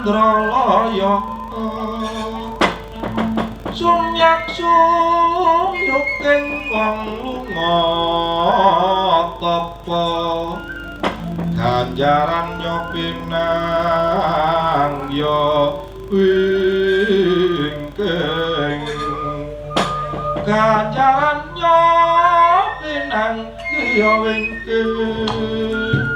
Andralaya. Sumyak sumyuking wong lunga tapa ganjaran yo pinang yo wingking, ganjaran yo pinang yo wingking.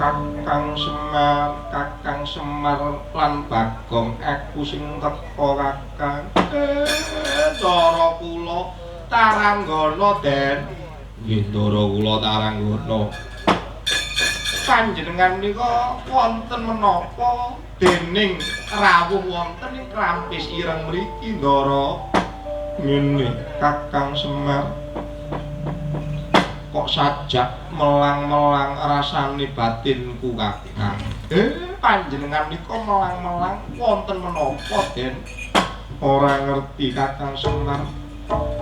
Kakang Semar, Kakang Semar lan Bagong aku sing teka Kakang. Ndara kula Taranggana, Den. Nggih, ndara kula Taranggana. Panjenengan nika wonten menapa dening rawuh wonten ing Klampis Ireng mriki, Ndara? Ngene, Kakang Semar. Kok sajak melang-melang rasane batinku, Kakang. Panjenengan nika melang-melang wonten menapa, Den? Ora ngerti, Kakang Semar.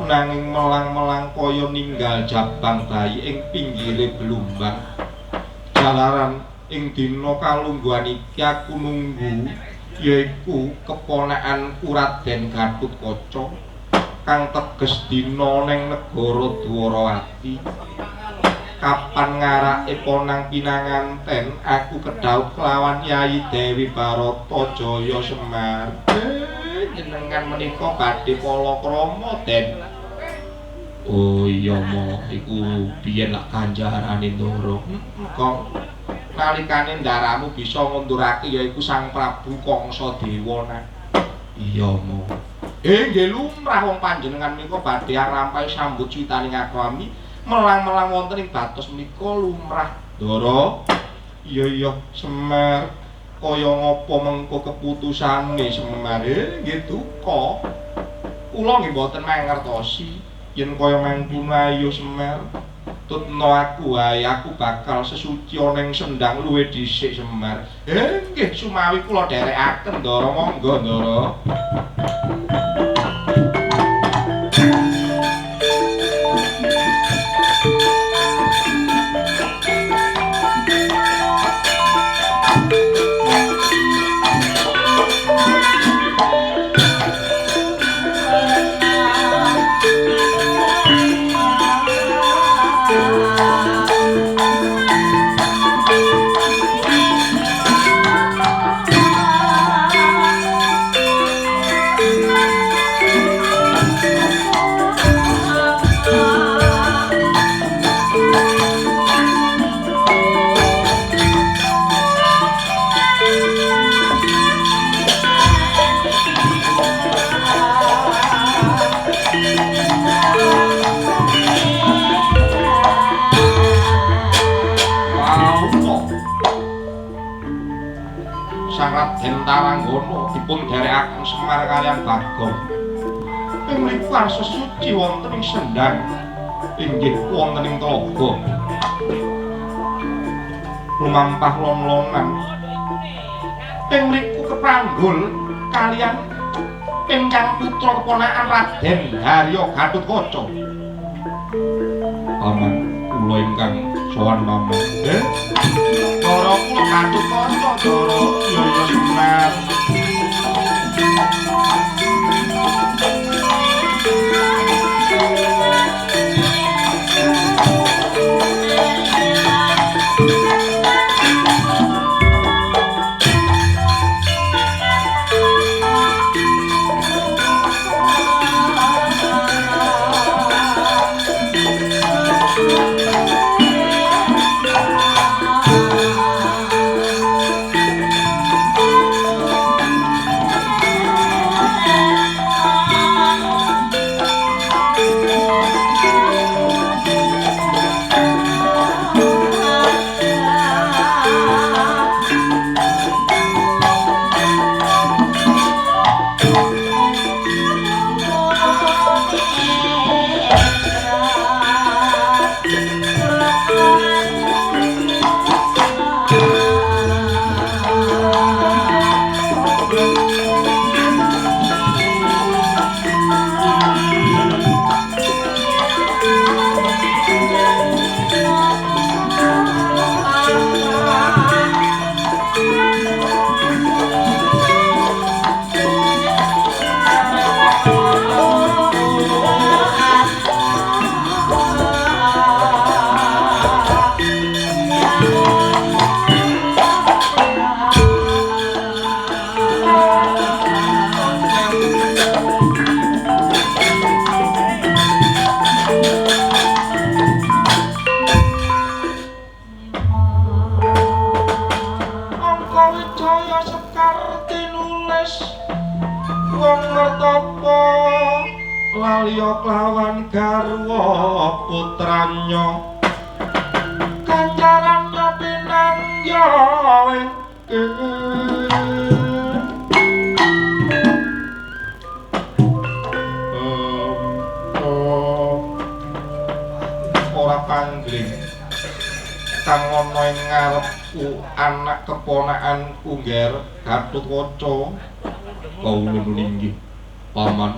Nanging melang-melang kaya ninggal jabang bayi ing pinggire blumbang. Jalaran ing dina kalungguhan iki aku nunggu yaiku keponakanku Raden Gatotkaca kang teges dina ning negara Dwarawati. Kapan ngarake ponang pinanganten aku kedhaup kelawan Yayi Dewi Baratajaya Semar. Jenengan menika badhe palakrama, Den. Oh iya mo, iku biyen lak ganjarane Ndara. Kong nalikane ndaramu bisa ngundurake yaiku Sang Prabu Kangsadewa nak. Iya mo. Nggih lumrah wong panjenengan menika badhe arampai sambut cuwitaning akwami melang-melang wonten ing batos menika lumrah. Ndara. Iya iya Semar, kaya ngapa mengko keputusane Semar? Nggih duka. Kula nggih mboten mangertosi yen kaya mangkono ayo Semar. Tutno aku wae, aku bakal sesuci ana ing sendang luwih dhisik Semar. Nggih sumawi kula dherekaken Ndara, monggo Ndara. Raden Taranggana dipun dherekaken Semar kaliyan Bagong. Ing mriku arsa suci wonten ing sendang inggih wonten ing tlaga. Lumampah lon-lonan. Ing mriku kepranggul kaliyan ingkang putra keponakan Raden Harya Gatotkaca. Paman kula ingkang sowan paman. Ndara kula Gatotkaca, Ndara. Iya iya Semar. Kelawan garwa putranya ganjaran pinangya ora panggling kang ana ing ngarepku anak keponakanku Ngger Gatotkaca. Kawula nulinggih paman,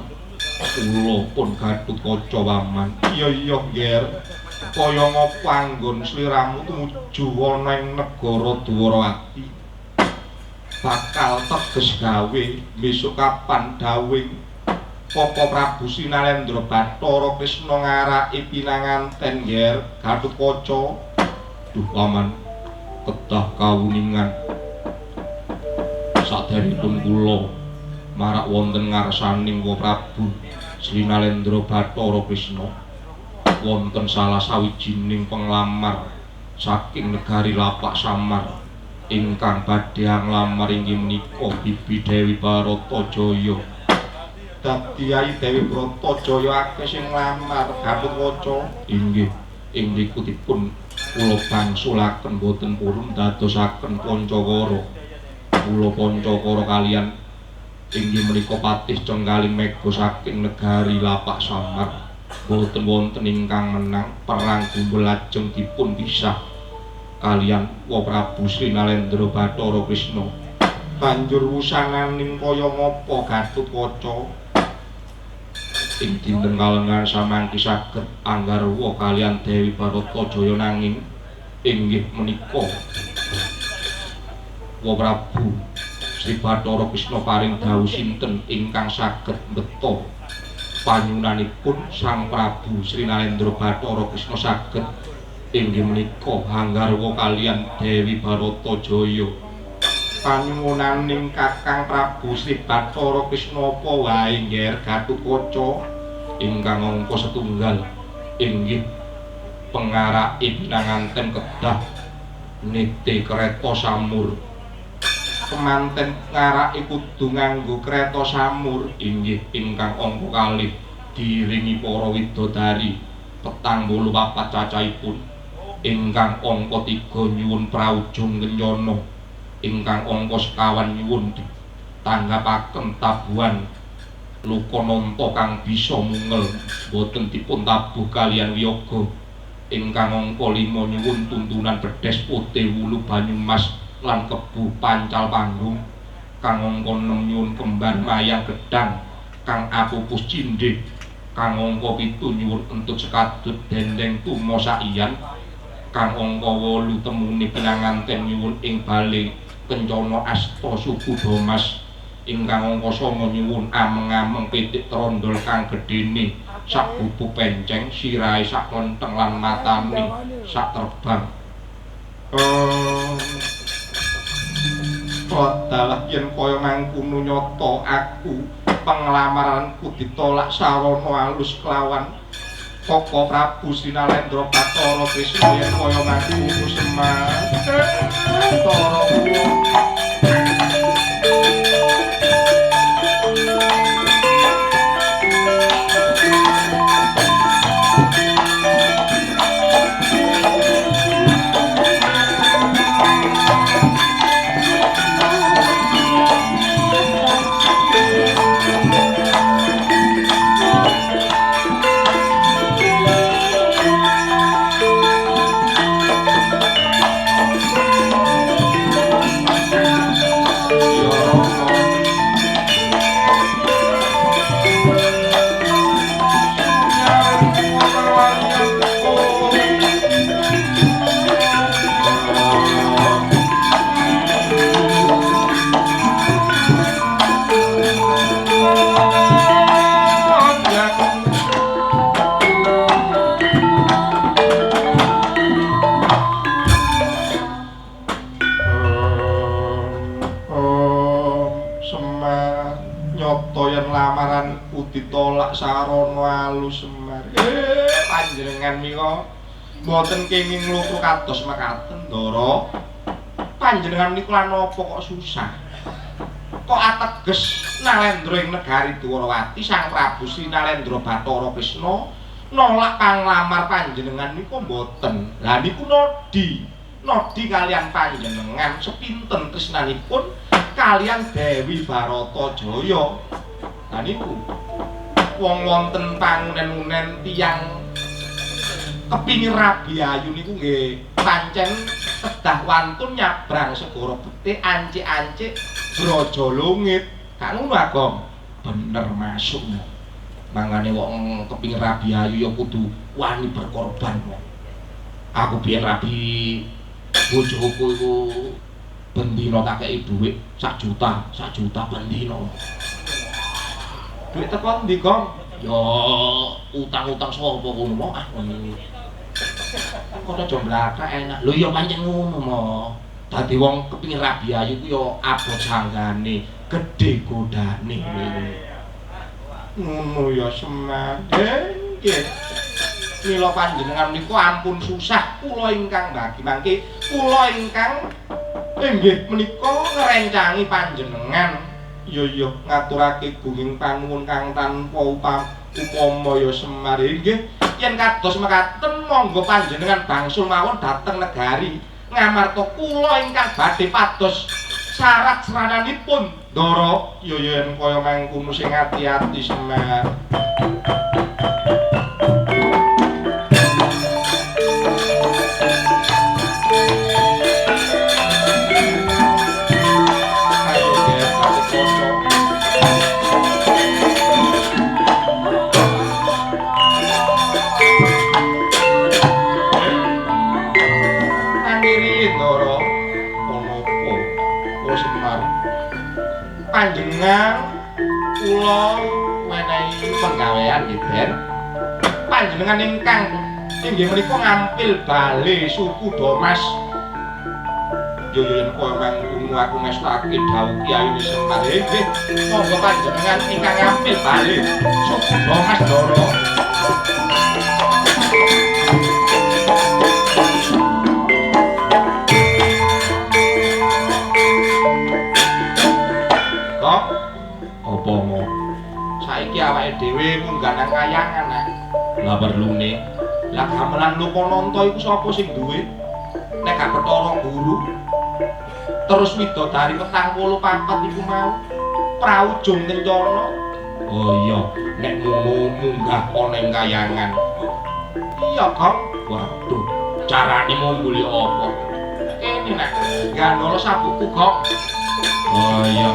kula pun Gatotkaca paman. Iya iya Ngger, kaya ngapa anggon sliramu tumuju ana ing negara Dwarawati bakal teges gawe besok kapan dawing Koko Prabu Sinalendra Bathara Krisna ngaraki pinanganten Ngger Gatotkaca. Duh paman, kedah kawuningan saderengipun kula marak wonten ngarsaning Wa Prabu Srinalendra Bathara Krisna wonten salah sawijining penglamar saking negari Lapak Samar ingkang badhe nglamar inggih menika Bibi Dewi Baratajaya. Dadi Ayi Dewi Baratajaya akeh sing nglamar Gatotkaca. Inggih, ing mriku dipun kula bangsulaken boten purun dadosaken Pancakara. Kula Pancakara kalian inggih menika Patih Cengkaling Mega saking negari Lapak Samar boten wonten ingkang menang perang gumbul lajeng dipun pisah kalian Wa Prabu Srinalendra Bathara Krisna. Banjur wusananing kaya ngapa Gatotkaca? Ing dinten kalengan samangki saged anggarwa kalian Dewi Baratajaya nanging inggih menika Wa Prabu Sri Bathara Krisna paring dawuh sinten ingkang saged mbeta panyunanipun Sang Prabu Sri Narendra Bathara Krisna saged inggih menika anggarwa kalian Dewi Baratajaya. Panyuwunaning Kakang Prabu Sri Bathara Krisna apa wae Ngger Gatotkaca? Ingkang angka setunggal inggih pengarake pinanganten kedah niti kereta samur. Kemanten ngarake kudu nganggo kereta samur. Inggih ingkang angka kalih diiringi para widodari 44 cacahipun. Ingkang angka 3 nyuwun praujung kencana. Ingkang angka sekawan nyuwun ditanggapaken tabuhan lukananta kang bisa mungel boten dipun tabuh kalian wiyaga. Ingkang angka 5 nyuwun tuntunan bedhes putih wulu banyumas lan kebu pancal panggung. Kang angka 6 nyuwun kembar mayang gedhang kang apupus cindhe. Kang angka 7 nyuwun entut sekadut dendeng tuma saiyan. Kang angka 8 temune pinanganten nyuwun ing bale kencana asta suku Domas. Ingkang angka 9 nyuwun ameng-ameng pitik trondol kang gedhene sak bubuk penceng sirahe sak klenteng lan matane sak terbang. Dalah yen kaya mangkono nyata aku penglamaranku ditolak sarana alus kelawan Koko Prabu Sinalendra Bathara Krisna yen kaya mangkono Semar Bathara kula. Ditolak sarana alus Semar. Panjenengan menika mboten kenging nglukru kados mekaten, Ndara. Panjenengan niku lan napa kok susah? Kok ateges Nalendra ing negari Dwarawati Sang Prabu Sri Nalendra Bathara Krisna nolak panglamar panjenengan niku mboten. Lah niku nodi. Nodi kalian panjenengan sepinten tresnanipun kalian Dewi Baratajaya. Lah niku wong wonten pangunen-unen tiyang kepingin rabi ayu niku nggih pancen kedah wantun nyabrang segara getih ancik-ancik braja lungit. Gak ngono Agong? Bener masuk. Mangane wong kepingin rabi ayu ya kudu wani berkorban. Aku biyen rabi bojoku iku bendina tak kei dhuwit 1 juta, 1 juta bendina. Dhuwit teko ndi, Gong? Ya utang-utang sapa kono mo ah ngono. Kono aja mlakak enak. Lho ya pancen ngono mo. Dadi wong kepingin rabi ayu ku ya abot sanggane, gedhe godane. Ngono ya Semar. Nggih. Mila panjenengan niku ampun susah kula ingkang bagi mangke kula ingkang inggih menika ngrencangi panjenengan. Ya ya ngaturake gunging panuwun kang tanpa upama ya Semar. Nggih yen kados mekaten monggo panjenengan bangsul mawon dhateng negari Ngamarta kula ingkang badhe pados syarat srananipun Ndara. Ya ya yen kaya mangkono sing ati-ati Semar. Panjenengan kula menehi penggawean nggih Den. Panjenengan ingkang inggih menika ngampil bale suku Domas. Ya ya yen kaya mangkono aku ngestake dawuh Kyai Semar. Nggih, monggo panjenengan ingkang ngampil bale suku Domas Ndara. Saiki awake dhewe munggah nang kayangan ah. Lah perlune. Lah gamelan Lokananta iku sapa sing duwe? Nek gak Bathara Guru. Terus widodari 44 iku mau Praujung Kencana. Oh iya, nek ngono munggah ana ing kayangan. Iya, Gong. Waduh, carane mungguli apa? Kene nak gandolo sabukku, Gong. Oh iya.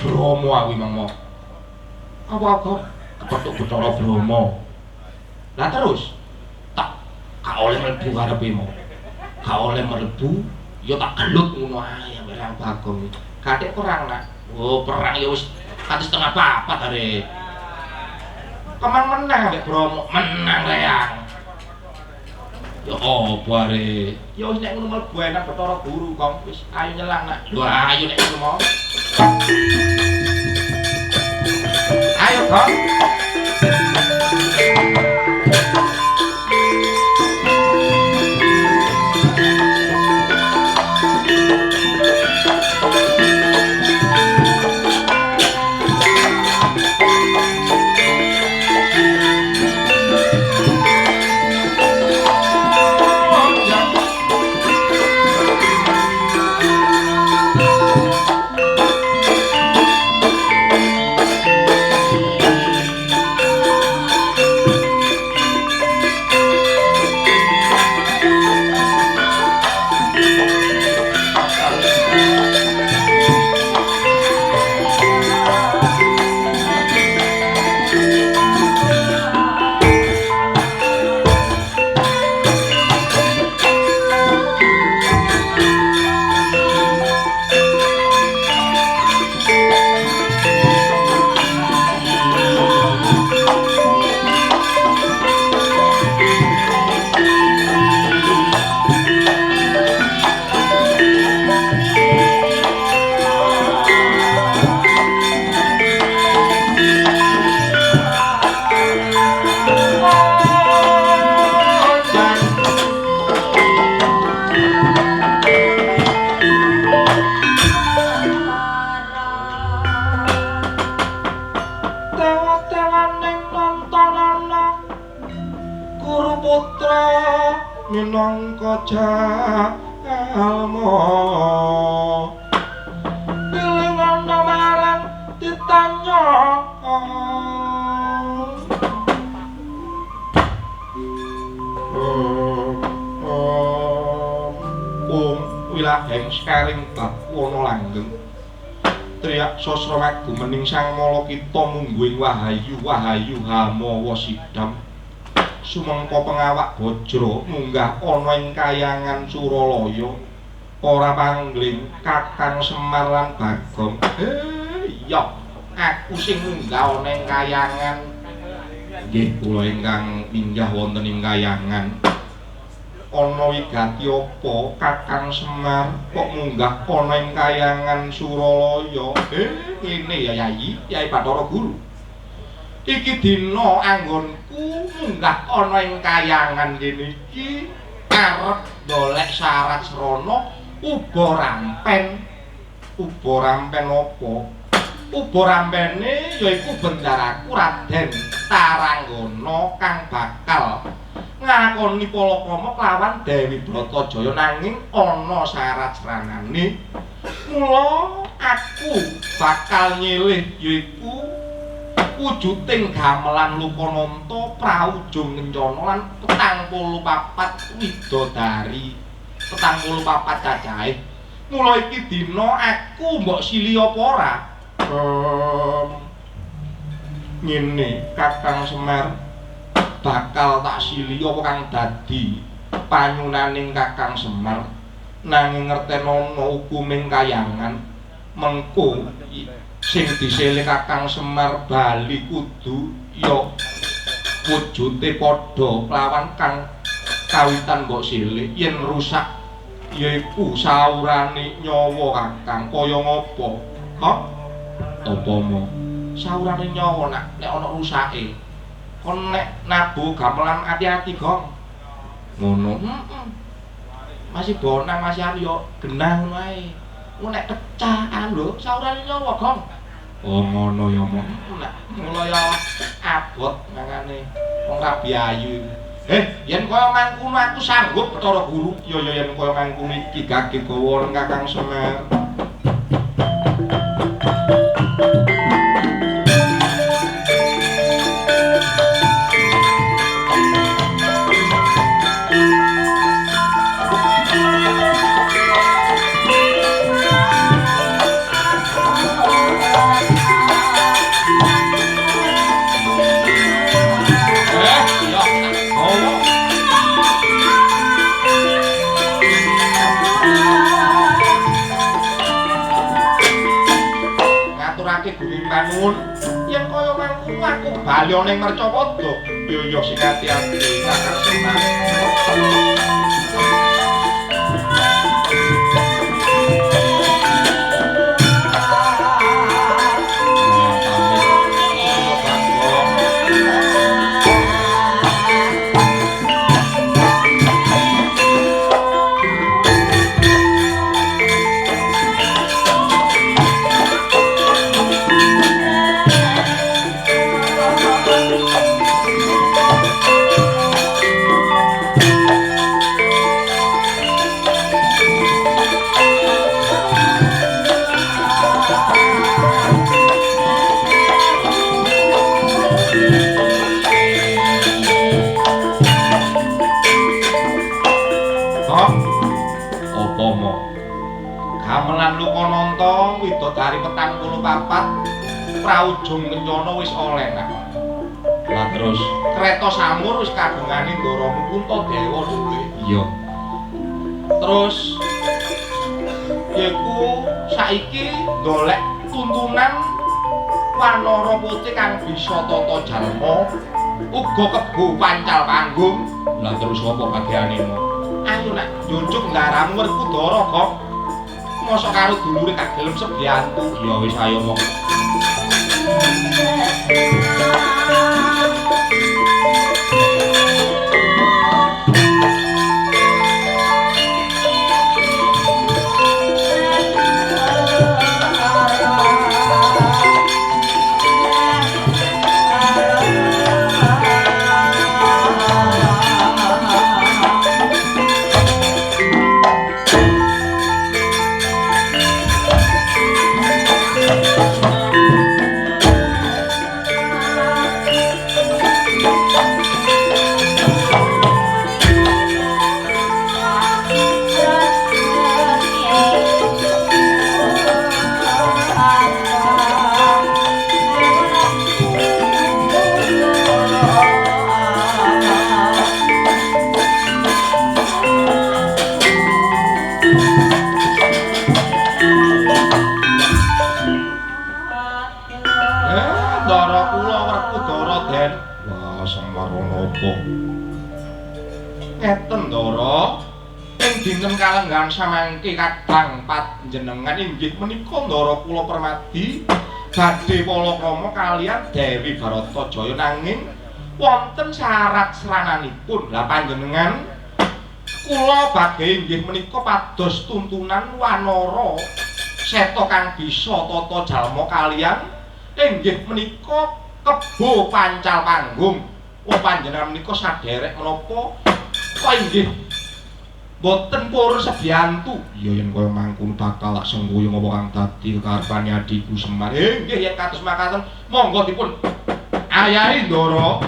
Bromo aku mang mo. Apa aku kepethuk Bathara Bromo. Lah terus tak gak oleh mlebu karepe mo. Gak oleh mlebu ya tak gelut ngono ae ambek Rang Bagong. Kathik perang nak. Oh perang ya wis kanthi 3:30 are. Kemang menang ambek Bromo, menang Reyang. Ya apa are? Ya wis nek ngono mlebu ae nang Bathara Guru Kong. Wis ayo nyelang nak. Lho ayo nek ngono mo. Ayo Kong. Putra minangka jalma pilih ana marang ditanya Om wilaheng sekaring bawana langgeng Triyak sasra magumening sang mala kita mungguing wahayu wahayu hamawa sidam sumengko pengawak bajra munggah ana ing kayangan Suralaya ora pangling Kakang Semar lan Bagong. Iya aku sing munggah ana ing kayangan. Nggih kula ingkang minggah wonten ing kayangan. Ana wigati apa Kakang Semar kok munggah ana ing kayangan Suralaya? Ngene ya Yayi, Yai Bathara Guru. Iki dina anggonku munggah ana ing kayangan kene iki arep golek syarat srana uba rampen. Uba rampen apa? Uba rampene yaiku bendaraku Raden Taranggana kang bakal nglakoni palakrama kelawan Dewi Bratajaya nanging ana syarat sranane. Mula aku bakal nyilih yaiku wujuding gamelan Lokananta Praujung Kencana lan 44 widodari, 44 cacahe. Mula iki dina aku mbok sili apa ora? Ngene Kakang Semar bakal tak sili apa kang dadi panyunaning Kakang Semar nanging ngertenono hukuming kayangan mengko sing disele Kakang Semar bali kudu ya wujute padha lawan kang kawitan mbok sile yen rusak yaiku saurane nyawa Kakang kaya ngapa? Kok apa mo saurane nyawa nak nek ana rusake kon nek nabuh gamelan ati-ati gong ngono. Masih bonang masih anu yo genah ngono ae. Engko nek pecah lho saurane nyawa gong. Oh ngono ya mo. Nek mula ya abot mangane wong rabi ayu. Yen kaya mangkono aku sanggup Bathara Guru. Ya ya yen kaya mangkono iki gage gawa Kakang Semar. Yen kaya mangkono aku bali ana ing Mercapada. Ya ya sing ati-ati Kakang Semar. Gamelan Lokananta widodari 44 Praujung Kencana wis oleh nak. Lah terus kereta samur wis kagungane Ndaramu Puntadewa dhewe. Iya. Terus yaiku saiki golek tuntunan Wanara Putih kang bisa tata jalma uga kebo pancal panggung. Lah terus apa bagiane mo? Ayo nak njunjuk ndaramu Werkudara kok. Mosok karo dulure gak gelem sebiyantu. Ya wis ayo mong. Ngeten, Ndara. Ing dinten kalenggahan samangke kadang panjenengan inggih menika Ndara kula Permadi badhe palakrama kaliyan Dewi Baratajaya, nanging wonten syarat srananipun. Lah panjenengan kula badhe inggih menika pados tuntunan wanara seta kang bisa tata jalma kaliyan inggih menika kebo pancal panggung. Wong panjenengan menika saderek menapa kok inggih boten purun sebiyantu. Iya, yen kaya mangkono bakal tak sengkuyung apa kang dadi kekarepane adhiku Semar. Nggih, yen kados makaten monggo dipun ayahi, Ndara.